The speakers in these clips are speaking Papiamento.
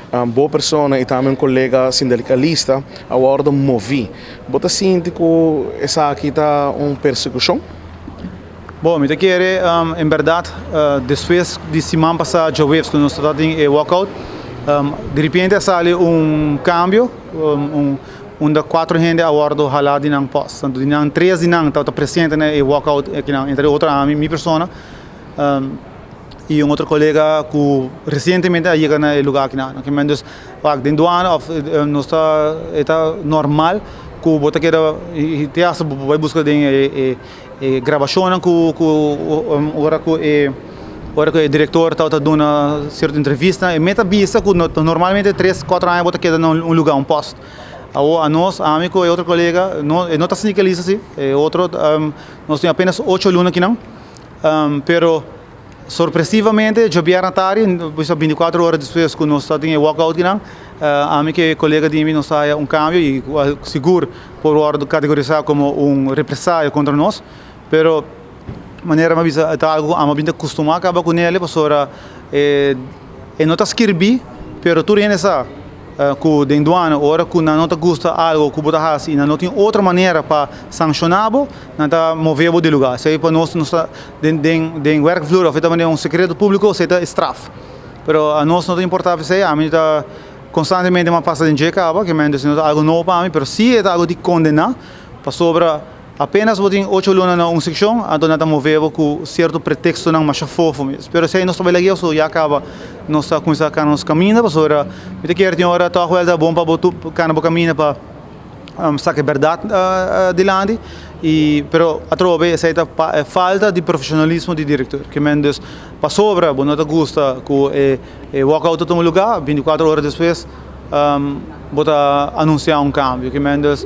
Bo persona i tambe un kolega sindikalista a wòrdu moví. Bo ta sinti ku esaki ta un persekushon? Bo, mi ta kere en bèrdat despues di siman pasá djaweps ku nos ta tin e walkout, diripiente a sali un kambio unda kuater hende a wòrdu halá di nan pòst. Tantu di nan tres di nan tabata presente na e walkout akinan, entre otro ami, mi persona. Y un otro colega cu recientemente a yega na e lugar aki nan. Oke men dus wak den duana of nos ta e ta normal cu bo ta keda y te hasta bo bay busca den e e grabacionnan cu cu ora cu e ora cu e director tabata duna cierto entrevista e meta bisa cu normalmente tres cuatro aña bo ta keda na un lugar un post. Awor anos ami cu e otro colega no e no ta sindicalista si e otro nos tin apenas ocho luna aki nan. Pero sorpresivamente djobièrnè tardi, bisa bintikuater ora despues ku nos ta tin e walkout kinan, ami ku e kolega di mi nos a haya un kambio i sigur por wòrdu kategorisá komo un represalia kontra nos. Pero manera mi a bisa ta algu ku amo a bin ta kustumá kaba ku nel pasobra e no ta skirbí pero tur hende sa. Ku den duana ora ku nan no ta gusta algo ku bo ta hasi i nan no tin otro manera pa sanshoná bo, nan ta move bo di lugá. Esei pa nos nos ta den den den werkvloer òf e ta manera un sekreto públiko esei ta e straf. Pero anos no ta importá p'esei, ami ta konstantemente mas pasa den dje kaba, ke men no ta algo nobo pa mi, pero si e ta algo di kondená pasobra Apenas bo tin ocho luna na un sekshon, anto nan ta move bo ku sierto pretekstonan masha fofo mes. Pero esei nos ta bai lag'é so ya kaba nos ta kuminsá kana nos kaminda pasobra mi ta kere tin ora tòg wèl ta bon pa bo kana bo kaminda pa saka e bèrdat dilanti i pero atrobe esei ta falta di profeshonalismo di direktor. Ke men dus pasobra bo no ta gusta ku e walkout ta tuma lugá binti kuater ora despues Bo ta anunsiá un kambio. Ki men dus,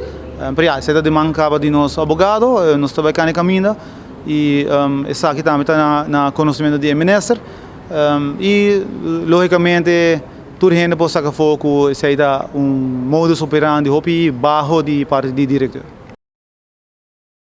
pero ya, esei ta deman kaba di nos abogado, nos ta bai kani kaminda i esaki tambe ta na konosementu di e minister i lógikamente tur hende por saka afó ku esei ta un modus operandi hopi baho di parti di direktor.